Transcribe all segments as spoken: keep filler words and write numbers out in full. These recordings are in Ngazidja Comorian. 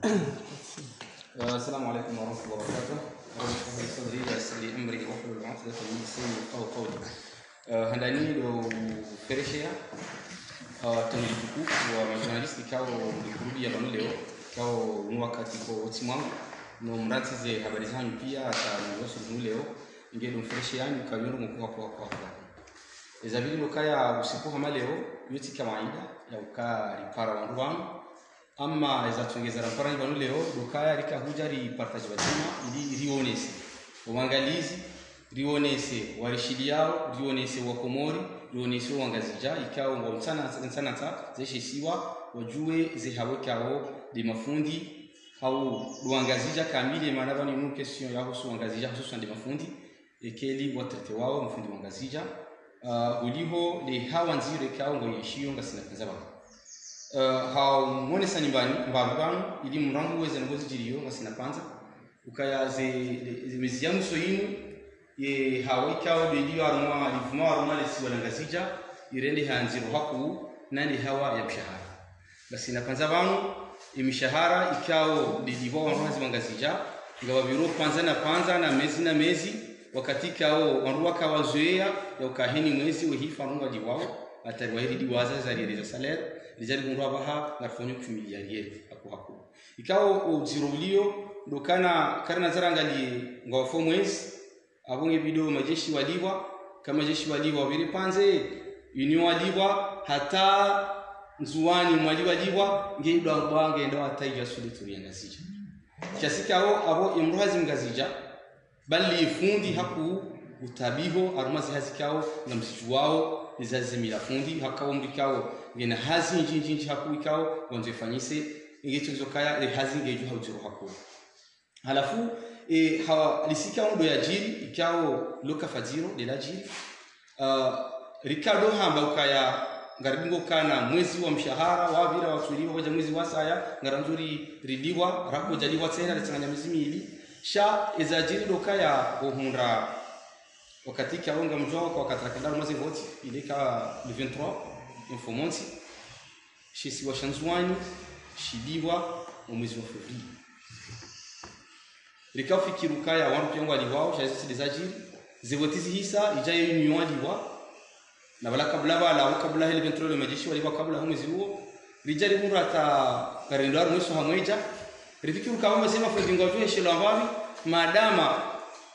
السلام عليكم ورحمة الله وبركاته. رب اشرح لي صدري ويسر لي أمري واحلل عقدة من لساني يفقهوا قولي. Eh, handani ndo mferesheya, eh, tangu litukufu wa majournaliste ikao mlikurubia pvanu leo, ikao mu wakati ko otsi mwangu, no mrantsi ze habari zanyu pia, hata mliwasili pvanu leo, inge ndo mferesheya nyu kayondo mkuha kwa kwa kwa. Eza pvili ndo ukaya usiku hama leo, yo tsi kawaida, ya uka ripara wandru wanu, ama eza tsongeza rampara ni pvanu leo, ndo ukaya rika hudja ripartaje pvadzima, ili rionese. Wangalizi, rionese warishiliyao, rionese Wakomori, rionese Wangazidja, ikao ngwao ntsana, ntsana ntsa, ze shisiwa, wadjuwe ze hawa ikao nde mafundi, hau ndo Wangazidja kamili, mana pvanu inu question ya husu Wangazidja, hususwa nde mafundi, ekeli watrete wao, mafundi Wangazidja, ah, uliho le hawa ndziro ikao ngwao yenshiyo ngasina pvandza pvanu. Eh, hau mwonesa ni mbani, mbapvi pvanu, ili mrangu weze nongo zidjiriyo, ngasina pvandza. Ukaya ze, ze, ze mezi ya mwiso inu, ye hawa ikao ndo iliyo harumwa, livuma harumwa le siwa la Ngazidja, irende ha ndziro hakuu, na nde hawa ya mshahara. Ngasina pvandza pvanu, ye mishahara ikao ndo ilipvwa wandru hazi wa Ngazidja, ngapvapviro pvandza na pvandza na mezi na mezi, wakati ikao wandru waka wazoweya ya uka heni mwezi wehifa wandru ngwalipvwao, hata riwahiri diwaza za riere za salaire, ridja rihundru apvaha ngarifanyo cumul ya riere, haku haku. Ikao o udziro uliyo, ndo ukana karina zarangaliye ngwafo mwezi, apvo nge bidi majeshi walipvwa, ka majeshi walipvwa wapvire pvandze, Union walipvwa, hata Ndzuwani Mwali walipvwa, nge idwa mbwa nge ndo hata idja sule turi ya Ngazidja. Kiasi ikao, apvo ye mdru hazi Mngazidja, bali fundi haku utabiho, harumwa ze hazi ikao, ngamzidjuwao, ni za zimila fundi, hakao mdru ikao, ngena hazi ndji ndji ndji haku ikao, ngwandzo ifanyise, nge tso kaya, le hazi nge dju ha udziro haku. Halafu, eh, ha, lisika ndo yadjiri, ikao lo kafadziro, nde ladjiri. Ah, rika ndo hamba ukaya, ngaridungo kana mwezi wa mshahara, wapvira, watsuliwa, wadja mwezi wasaya, ngarandzo ri, rilipvwa, rako djalipvwa tsena, ritsanganya mezi mili. Sha, ezadjiri ndo ukaya, ohundra, wakati ikao ngamdjuwao, kwa wakati rakandra harumwa ze voti, ile ka le vingt-trois, mfumontsi. Shisiwa sha Ndzuwani, shilipvwa, omwezi wa février. Rika ufikiri ukaya wandru pia ngwalipvwao, sha izo tsi nde zadjiri. Ze voti zihisa, idja ye Union walipvwa. Na pvala kabla pvala, au kabla he le vingt-trois le majeshi walipvwa kabla ho mwezi uwo. Ridja rihundra hata ngarendo harumwa eso hamwedja. Rifikiri ukaya mba sema fundi ngwadjo heshelwa mbapvi, madama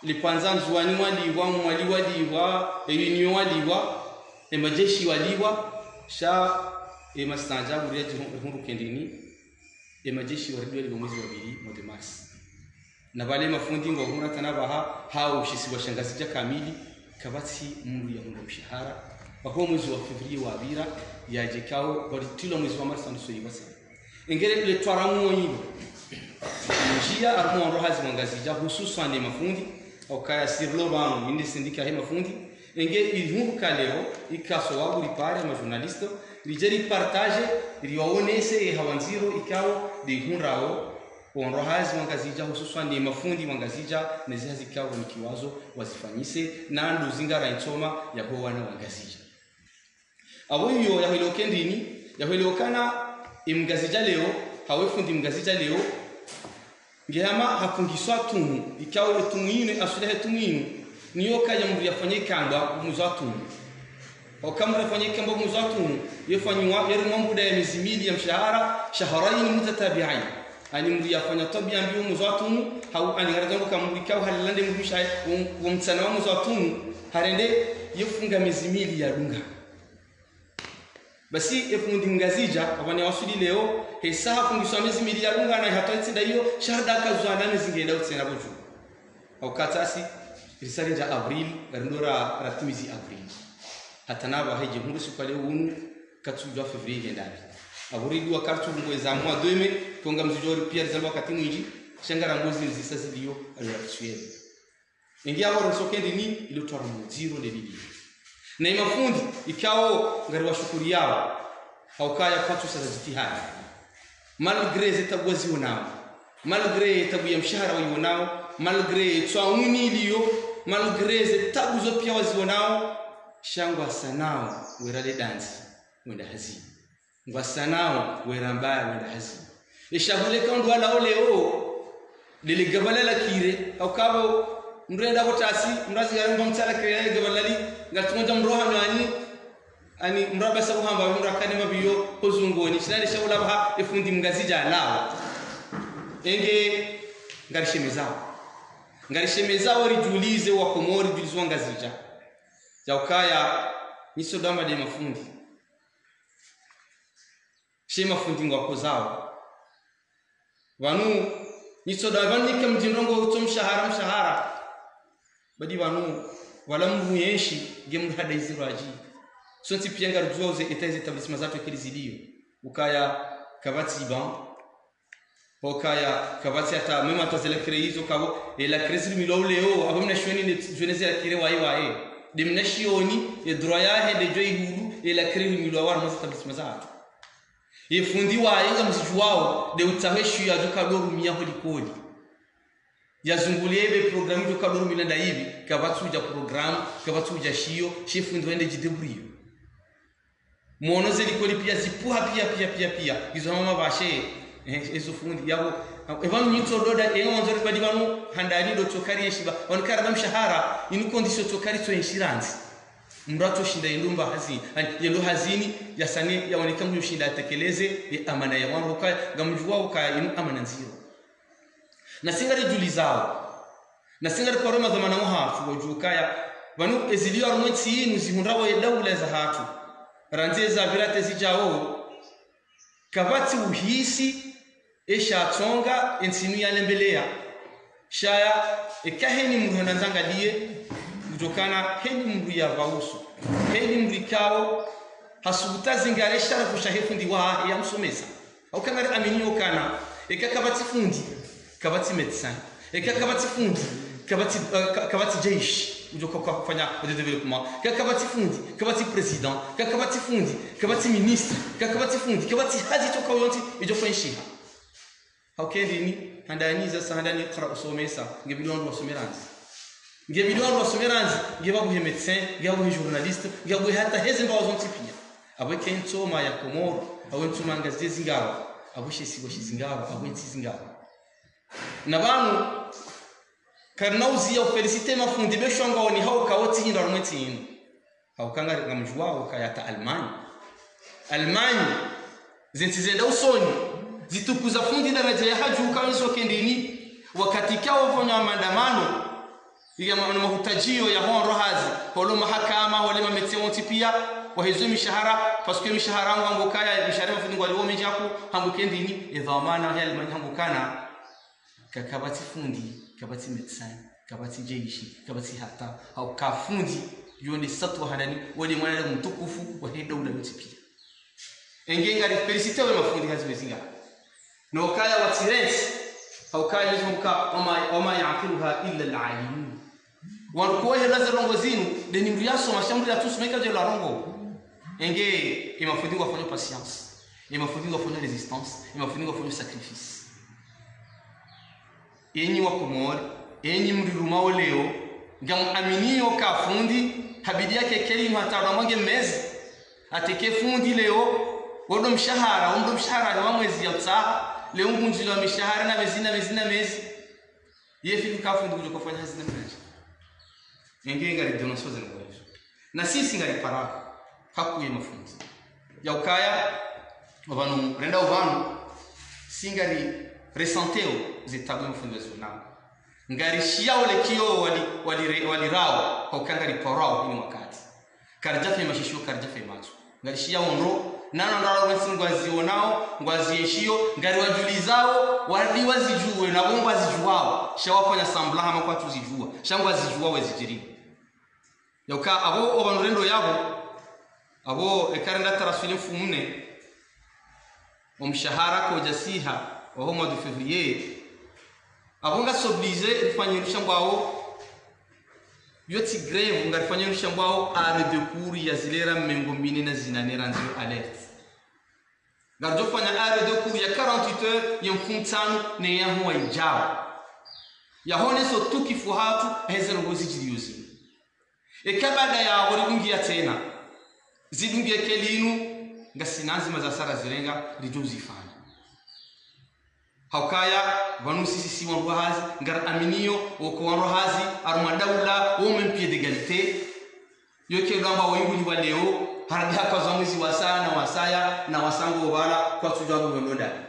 lipvandza Ndzuwani mwalipvwa, Mwali walipvwa, e Union walipvwa, e majeshi walipvwa, sha e mastanja buri yadjihundru kendini. E majeshi waridi walipvwa mwezi wa pvili, mois de mars. Na pvale mafundi ngwahundra tana pvaha, hau shisiwa sha Ngazidja kamili, kapvatsi mdru yahundra mshahara. Pvahao mwezi wa février wapvira, yadje ikao, waritilwa mwezi wa mars andiso yiwasa. Engele le twara mwoyilo. Ndjiya harumwa wandru hazi wa Ngazidja, hususwan ne mafundi, au kaya sirlo pvanu, inde sindika he mafundi, enge ihundru ka leo, ikaso wabu ripare majournaliste, ridje ripartaje, riwaonese ye hawa ndziro ikao nde ihundrao, wandru hazi wa Ngazidja, hususwan ne mafundi wa Ngazidja, ne ze hazi ikao wanikiwazo wazifanyise, na ndo zingara intsoma yaho wana wa Ngazidja. Apvo iyo yahwelewo kendini, yahwelewo kana e Mngazidja leo, hau e fundi Mngazidja leo, nge hama hafungiswa tumu, ikao e tumu inu, aswili he tumu inu, niyo kaya mdru yafanya ikamba omwezi wa tumu. Oka mdru yafanya ikamba omwezi wa tumu, yefanyiwa, yerimwa mbuda ya mezi mili ya mshahara, shahraini mutatabi'ain. Ani mdru yafanya twabia mbi omwezi wa tumu, hau ani ngarandzo ka mdru ikao halala nde mdru msha, wo, wo mtsana wa mwezi wa tumu, harende, yefunga mezi mili yadunga. Basi, e fundi Mngazidja, apvani yawaswili leo, hesa hafungiswa mezi mili yadunga na ihatwa itsinda iyo, sha hada kazwa na mezi ngenda utsena pvo dju. Au katasi, risali ndja avril, ngarindo ra, ratimizi avril. Hata na pvaha idje mhundre suka leo unu, katsudjuwa février ngenda pvi. Avril wa kartu ngweza mois de mai, konga mzidjo ri pia rizamba wakati mwindji, sha ngarandzo zi, zisa ziliyo, à l'heure actuelle. Ingi apvo ronso kendini, ilo twara mudziro nde lili. Na e mafundi, ikao ngariwashukuriyao, hau kaya kwatsu saza jitihadi. Malgré ze tabu wazionao, malgré tabu ya mshahara waionao, malgré twauni iliyo, malgré ze tabu zo pia wazionao, sha ngwasanao, wera le dandzi, wenda hazini. Ngwasanao, wera mbaya, wenda hazini. Eshahula eka mndru yalawa leo, ndele gabala la kire, hauka pvo, mndru yenda pvo tasi, mndru hazi ngarimba mtsala kire ya gabala li, ngatsi ngodja mndru hanyo ani, ani mndru abasa uhamba, mndru akane mabiyo, ho zungoni, shina le shahula pvaha, efundi mngazidja lawa. Enge, ngarishemezao. Ngarishemezao ridjulize wa Komori, ridjulize wa Ngazidja. Djaukaya, nyi tsodo amba nde mafundi. She mafundi ngwakozao. Pvanu, nyi tsodo amba pvanu nike mdjindrongo utso mshahara, mshahara. Badi pvanu, wala mndru yenshi, nge mndru hada iziro adji. Sontsi piya ngaridjuwao ze état ze établissement zatru keli ziliyo. Ukaya, kapvatsi ban. Ukaya, kapvatsi hata, même hata ze la craie izo kapvo, e la craie zirumilwa uleo, apvo mna shioni ne, djone ze la craie waye waye. Nde mna shioni, e droit yahe, nde djo ihulu, e la craie irumilwa wanu mwa ze établissement zatru. Ye fundi waye ngamzidjuwao, nde utsahe shiyo yadjo kado rumia ho likoli. Yazungulie be programme djo kado rumia nda ipvi, kapvatsi udja programme, kapvatsi udja shiyo, she fundi waye nde djidébrouiller. Mwono ze likoli piya zipvuha piya, piya, piya, piya. Izo hama mapvashe, eh, ezo fundi, yapvo, epvanu nyi tsodo da, eh, wandzo ribadi pvanu, handani ndo tsokari yeshiba, wanu karaba mshahara, inu condition tsokari tso enshi randzi. Mndru atsoshinda yendo mba hazini, ani, yendo hazini, yasane, yaoneka mndru ushinda atekeleze, e amana ya wandru, ukaya, ngamdjuwao ukaya inu amana ndziro. Nasi ngaridjulizao. Nasi ngariparo madhwamana wahatru, wadjuwe ukaya, pvanu eziliyo harumwa entsi inu zihundrao ye daula zahatru. Randzi eza pvirate zidjao, kapvatsi uhisi, esha tsonga, entsi inu yalembeleya. Shaya, eka heni mndru hena ndzangaliye, kudjokana heni mndru ya pvausu. Heni mndru ikao, hasubutu zingare sharafu shahe fundi wahahe yamsomesa. Hauka ngariaminio ukana, eka kapvatsi fundi, kapvatsi médecin. Eka kapvatsi fundi, kapvatsi, eh, ka-, kapvatsi jeshi, udjo ka-, ka-, kufanya, udjo développement. Eka kapvatsi fundi, kapvatsi président. Eka kapvatsi fundi, kapvatsi ministre. Eka kapvatsi fundi, kapvatsi hazi tsoka yontsi, idjo fanyishiha. Hauka ndini, handani za sa handani kara usomesa, nge bidi wandru wasome randzi. Nge bidi wandru wasome randzi, nge pvapvuhe médecin, nge pvapvuhe journaliste, nge pvapvuhe hata heze mbawa zontsi piya. Apvo eka entsoma ya Komoro, apvo entsoma Ngazidja zingaro, apvo she isiwa shizingaro, apvo entsi zingaro. Na pvanu, karina uziya uféliciter mafundi be shongoni hauka wo tsi hindru harumwa entsi inu. Hauka ngari ngamdjuwao ukaya hata Allemagne. Allemagne, zentsi zenda usoni, zitukuza fundi daradja ya hadju uka waniso kendini, wakati kawo fanya maandamano, iya ma-, na mahutadjiyo ya hondro hazi, holo mahakama, hole ma médecin wontsi piya, wahezo mishahara, parce que mishahara ngwango kaya, mishahara mafundi ngwaliwo mendji yaku, hangu kendini, edhwamana ya Allemagne hangu kana. Ka-, kapvatsi fundi, kapvatsi médecin, kapvatsi jeshi, kapvatsi hata, hauka fundi, yo nde satwa handani, wo nde mwanadamu mtukufu, wahe daula yontsi piya. Enge ngari féliciter we mafundi hazi wezingaro. No ukaya watsi rentsi, hauka Mwenyezi Mungu ka, وما، وما يعقلها إلا العالمون. Wandru kuwa hela ze ndrongo zinu, nde ni mndru yasoma, sha mndru yatsusoma ika djela ndrongo. Enge, e mafundi ngwafanyo patience, e mafundi ngwafanyo résistance, e mafundi ngwafanyo sacrifice. Enyi wa Komori, enyi mrirumao leo, ngamuaminio ka fundi, habidi yake keli inu hata mwange mezi. Ateke fundi leo, wodo mshahara, wodo mshahara wa mwezi ya utsaha, leo ngunjilo wa mishahara na mezi na mezi na mezi. Ye fundi ka fundi kudjo kofanya hazi na mnaji. Enge ngari dénoncer ze ndrongo izo. Na sisi ngari para, haku ye mafundi. Ya ukaya, opvanu, renda opvanu, si ngari ressentir o ze tabu ye mafundi wazionao. Ngari shiya ole kiyo wali, wali re-, wali rao, hauka ngari parao ini wakati. Karidja fe mashisho, karidja fe matso. Ngari shiya ondro, nano ndraro wentsi ngwazionao, ngwazieshiyo, ngari wadjulizao, wadi wazidjuwe, na bo ngwazidjuwao, sha wafanya semblant hama kwatsu zidjuwa, sha ngwazidjuwao wezidjiri. Ya uka, apvo, opvanu rendo yapvo, apvo, eka renda taraswili mfumne, omshahara kaudja siha, waho mois de février. Apvo ngasi obligé rifanye rushambwao, yo tsi grève, ngarifanye rushambwao arrêt de cours ya zilera mengo mine na zinane randzi yo alerte. Ngaridjo fanya arrêt de cours ya quarante-huit heures, ye mfumtsanu, ne ya huwa idjao. Ya honeso utukufu hatru, heze ndrongo zidjiriyo zinu. Eka baada ya hori dungiya tsena, zidungiye keli inu, ngasina ndzima za sara zirenga, ridjo zifanya. Haukaya, pvanu sisi si wandru wa hazi, ngari aminio, oko wandru wa hazi, harumwa daula, au même pied d'égalité. Yo ke ndo amba wayihuliwa leo, harudi haka za mwezi wa saya na wa saya, na wa sango wala, kwatsudjuwa ndo ndo ndani.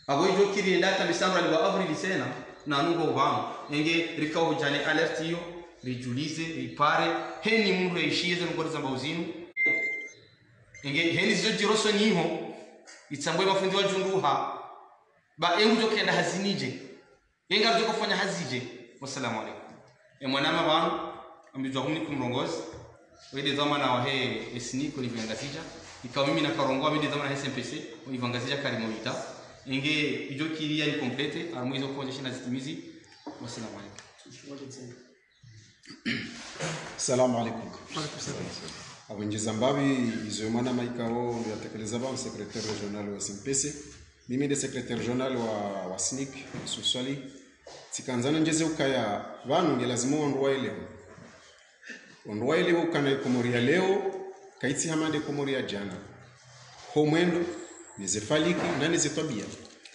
Apvo idjo kiri yenda hata misandro aliwa avril tsena, na nungo pvanu. Enge rika hudjane alerte iyo, ridjulize, ripare, heni mndru yeshiye ze ngori zamba uzinu. Enge heni zidjo djiri usoni iho, itsambwe mafundi wadjunduha. Ba engu djo kenda hazini dje. Enga djo kofanya hazi dje. Wassalamu alaikum. E mwanama pvanu, ambidjwa humni kumrongozi. Wende dhwamana wahe esini ko livyo Ngazidja. Ikao mimi na karongoa wende dhwamana he S M P C, ko livyo Ngazidja kari mawita. Enge idjo kiri ya ni complète, harumwa izo konje shina zitimizi. Wassalamu alaikum. Salamu alaikum. Apvo ndjeza mbapvi izo mwanama ikao ndo yatekeleza pvanu secrétaire régional wa S M P C. Mimi nde secrétaire régional wa, wa SNIC, Yusuf Swali. Tsikandza nendjeze ukaya pvanu nge lazima wandru waelewe. Wandru waelewe ukana ye Komori ya leo, kayitsi hama nde Komori ya djana. Ho mwendo, ne ze faliki, na ne ze twabiya.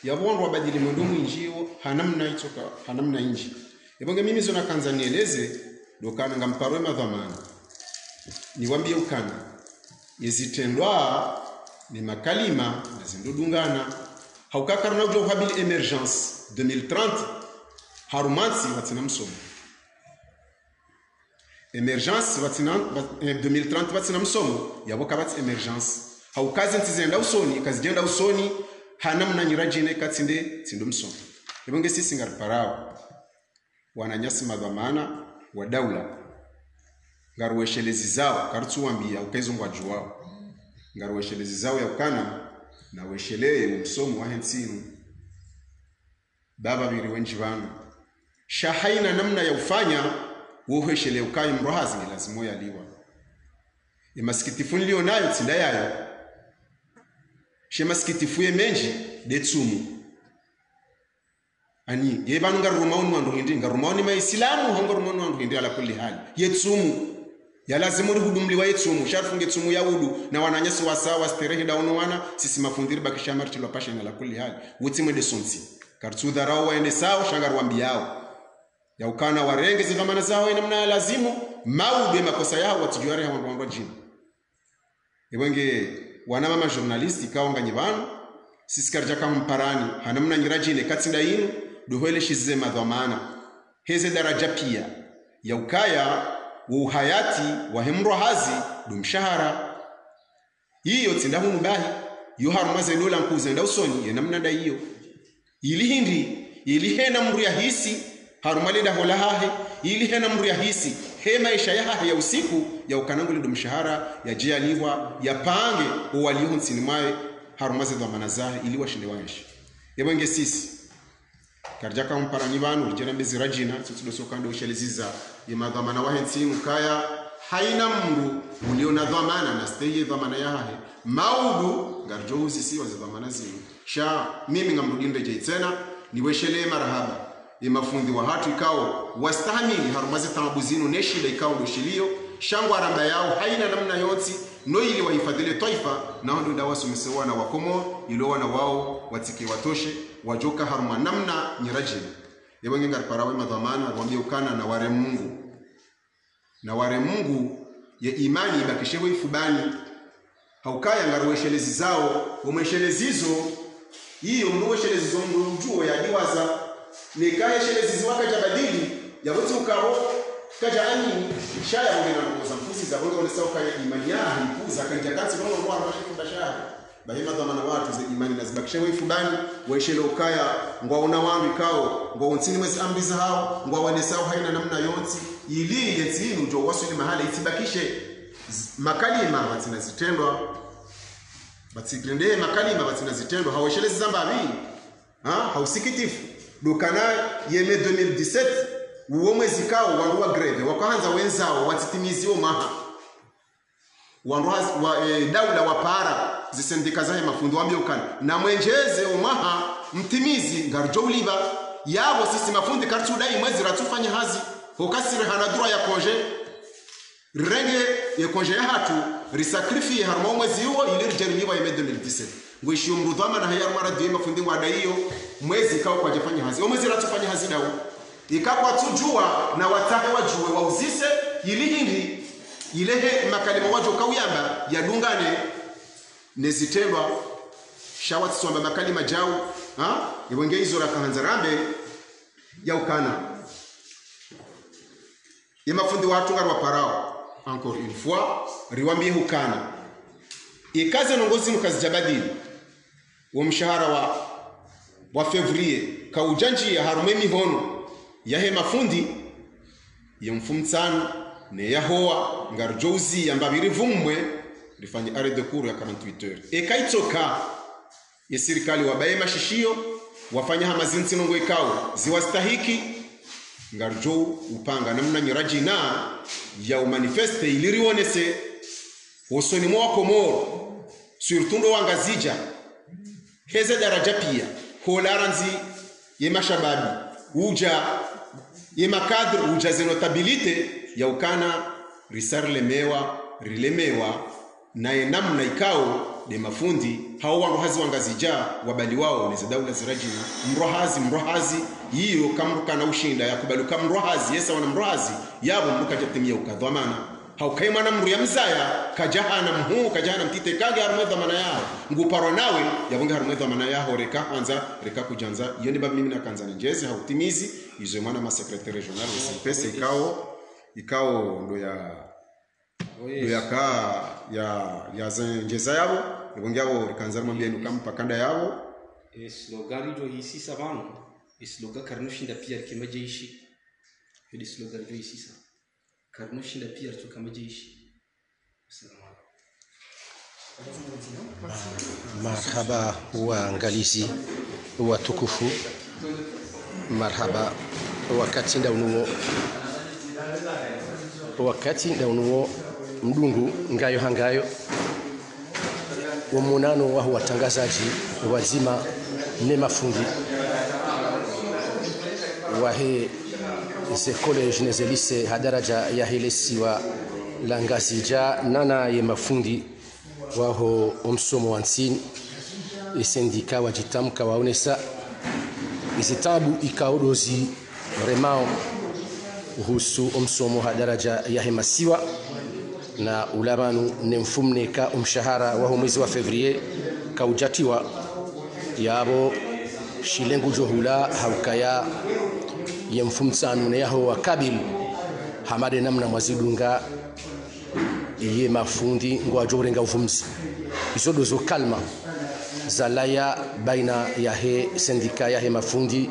Yapvo wandru wabadili mwendo mwindji wo, ha namna itsoka, ha namna indji. Epvo nge mimi zo nakandza nieleze, ndo ukana ngamparo ye madhwamana. Niwambiye ukana, ye zitrendwa, ne makalima, na zindru dungana. Hauka karina udjo uhabili émergence deux mille trente, harumwa ntsi pvatsina msomo. Émergence pvatsina, pva-, eh, deux mille trente pvatsina msomo, yapvo kapvatsi émergence. Hauka ze ntsi zenda usoni, kazidjenda usoni, ha namna nyiradjine katsi nde, tsi ndo msomo. Epvo nge sisi ngariparao. Wananyasi madhwamana, wa daula. Ngariweshelezizao, karitsuwambiya, uka izo ngwadjuwao. Ngariweshelezizao ya ukana, na wesheleye, wo msomo wahe ntsi inu. Ba pvapviri wendji pvanu. Sha hayina namna ya ufanya, wo hwesheleye ukaya mndru hazi nge lazima yaliwa. Ye masikitifu nilio nayo tsi ndayayo. She masikitifu ye mendji, nde tsumu. Ani, ye pvanu ngarurumao ni wandru hindri, ngarurumao ni maisilamu, hau ngarurumao ni wandru hindri ala kulli hali. Ye tsumu. Ya lazimu rihudumliwa ye tsumu, sha rifunge tsumu ya wudu, na wananyasi wasa, wasterehe nda wono wana, sisi mafundi ribakisha marti lwa pasha na ala kulli hali. Wutsi mwende sontsi. Karitsudharau wayendesao, sha ngariwambiyao. Ya ukana warenge ze dhwamana zawo ye namna ya lazimu, mawudu ye makosa yawo, watsidjuwa reha wandru wandru wadjina. Epvo nge wanamama journaliste ikao nganyi pvanu, sisi karidjaka humparani, ha namna nyiradjine katsi nda inu, ndo hweleshize madhwamana. Heze daraja piya, ya ukaya, wo uhayati, wahe mndru hazi, ndo mshahara. Iyo tsi nda hunu bahi, yo harumwa ze dola nkuu zenda usoni, ye namna nda iyo. Ili hindri, ili hena mndru yahisi, harumwa le daho lahahe, ili hena mndru yahisi, he maesha yahahe ya usiku, ya ukana ngule ndo mshahara, yadje yalipvwa, yapange, wo walio ho ntsini mwaye, harumwa ze dhwamana zahe, ili washinde waenshi. Epvo nge sisi. Karidjaka humparani pvanu, ridjera mbezi radjina, tsutsu ndo soka ndo usheleziza, ye madhwamana wahe ntsi inu ukaya, hayina mndru, ulio na dhwamana, na stehi ye dhwamana yahahe, mawudu, ngaridjo uzisiwa ze dhwamana zinu. Sha, mimi ngamrudi ndedje itsena, niweshelee marahaba. Ye mafundi wahatru ikao, wastahamili harumwa ze taabu zinu ne shida ikao ndo shilio, sha ngwarambayao hayina namna yontsi, no ili wahifadhwi le twaifa, na hondo nda wasomese wana wa Komori, ilo wana wawo, watsike watoshe, wadjoka harumwa namna nyiradjine. Epvo nge ngariparao ye madhwamana, wambiye ukana na ware Mungu. Na ware Mungu ye imani ibakishe ho ifubani. Haukaya ngariweshelezizao, wo mweshelezizo, iyo mndru weshelezizo mndru udjuwo yadiwaza. Neka hesheleziziwa kadja badili, yapvo tsi ukapvo, kadja amini, sha yapvo ngena ndrongo za mfuzi za bonga onesao ukaya imani yahe ipvuza, kadja katsi bonga kwa mwana ifuba shahe. Bahi madhwamana watru ze imani nazibakishe ho ifubani, weshelee ukaya, ngwaona wandru ikao, ngwao ntsini mwezi amri zahawo, ngwawanesao hayina namna yontsi, ili ye ntsi inu djo waswili mahala itsibakishe z-, makalima pvatsina zitrendwa, pvatsi trende makalima pvatsina zitrendwa, ha weshelezi za mbapvi, ha, ha usikitifu, ndo ukana ye mai deux mille dix-sept, uwo mwezi ikao, wandru wa grève, wakahandza wenzao, watsitimizi wo mwaha. Wandru wa, wa, eh, daula wapara, ze sendika zahe mafundi wambiye ukana. Na mwendjeze wo mwaha mtimizi ngaridjo ulipva. Yapvo sisi mafundi karitsudai mwezi ratsufanya hazi. Ho kasiri hana droit ya congé. Rirenge ye congé yahatru, risacrifier harumwa wo mwezi uwo, ili ridje rilipvwa ye mai deux mille dix-sept. Ngwishiyo mdru dhwamana haya harumwa radio ye mafundi ngwadaiyo, mwezi ikao kwadjafanya hazi. O mwezi ratsufanya hazi dawo. Ika kwatsudjuwa na watsahe wadjuwe wauzise, ili hindri, ile he makalima wadjo kauyamba, yadungane, ne zitrendwa, sha watsiswamba makalima djau, ha? Iwe nge izo rakahandza rambe, ya ukana. Ye mafundi watru ngarwaparao, encore une fois, riwambiye hukana. Ika ze ndrongoo zinu kazidjabadili, wo mshahara wa, wa février, kaudjandjiya harumwa ye mihono yahe mafundi, ye mfumtsanu, ne yahowa, ngaridjo uziya mbapvi rivumwe, rifanye arrêt de cours ya quarante-huit heures. Eka itsoka, ye sirikali wabaye mashishiyo, wafanya hama zintsi ndrongoo ikao, ziwastahiki, ngaridjo upanga namna nyi radjina ya umanifeste ili rionese, hosoni mwa Wakomoro, surtout ndo Wangazidja, heze daradja piya, hola randzi ye mashababi, udja ye makadre, udja ze notabilité, ya ukana risa rilemewa, rilemewa, naye namna ikao, nde mafundi, hao wandru hazi Wangazidja, wabaliwao, neze daula ziradjina, mdru hazi, mdru hazi, iyo kamdru kana ushinda, ya kubali uka mdru hazi, yesa wana mdru hazi, yapvo mdru kadjatimiya uka dhwamana. Hauka ye mwana mdru ya mzaya, kadjahana mhuu, kadjahana mtiti, kange harumwa ye dhwamana yaho. Nguparwa nawe, yapvo nge harumwa ye dhwamana yaho, reka handza, reka kudjandza. Iyo nde mbapvi mimi nakandza nindjeze, ha utimizi, izo ye mwana ma secrétaire régional, wa S N P S, ikao, ikao, ndo ya, ndo yaka, ya, ya ze ndjeza yapvo, yapvo nge yapvo, rikandza rimwambiye nuka mpaka nda yapvo. E slogan ridjo hisisa pvanu, e slogan karinoshinda piya rike madjeshi. Iyo nde slogan ridjo hisisa. Karinoshinda piya ritsoka madjeshi. Assalamu alaikum. Marhaba wangalizi watukufu. Marhaba wakati nda unuwo. Wakati nda unuwo mdungu ngayo ha ngayo. Wo mwonano waho watrangazadji wadzima ne mafundi wahe ze collège ne ze lycée ha daradja yahe lesiwa la Ngazidja nana ye mafundi waho omsomo wa ntsini, ye syndicat wadjitamka waonesa izi tabu ikao ndo zi remao uhusu omsomo ha daradja yahe masiwa, na ula pvanu ne mfumneka omshahara waho mwezi wa février kaudjatiwa, yapvo shilengo djo hula haukaya ye mfumtsanu ne yaho wa kabili, hama nde namna mwazidunga ye mafundi ngwadjo urenga uvumzi. Izo ndo zo kalima zalawa baina yahe syndicat yahe mafundi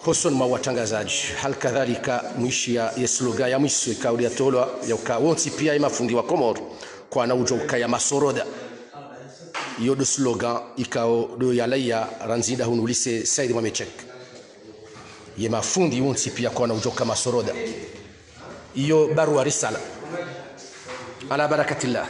hosoni mwa watrangazadji. Hali kadhalika mwishiya ye slogan ya mwiso ikao ndo yatolwa ya uka wontsi piya ye mafundi wa Komoro kwana udjo ukaya masoroda. Iyo ndo slogan ikao ndo yalawa randzi nda hunu lycée Said Mohamed Cheikh. Ye mafundi wontsi piya kwana udjo uka masoroda. Iyo barua risala. Ala barakatillah.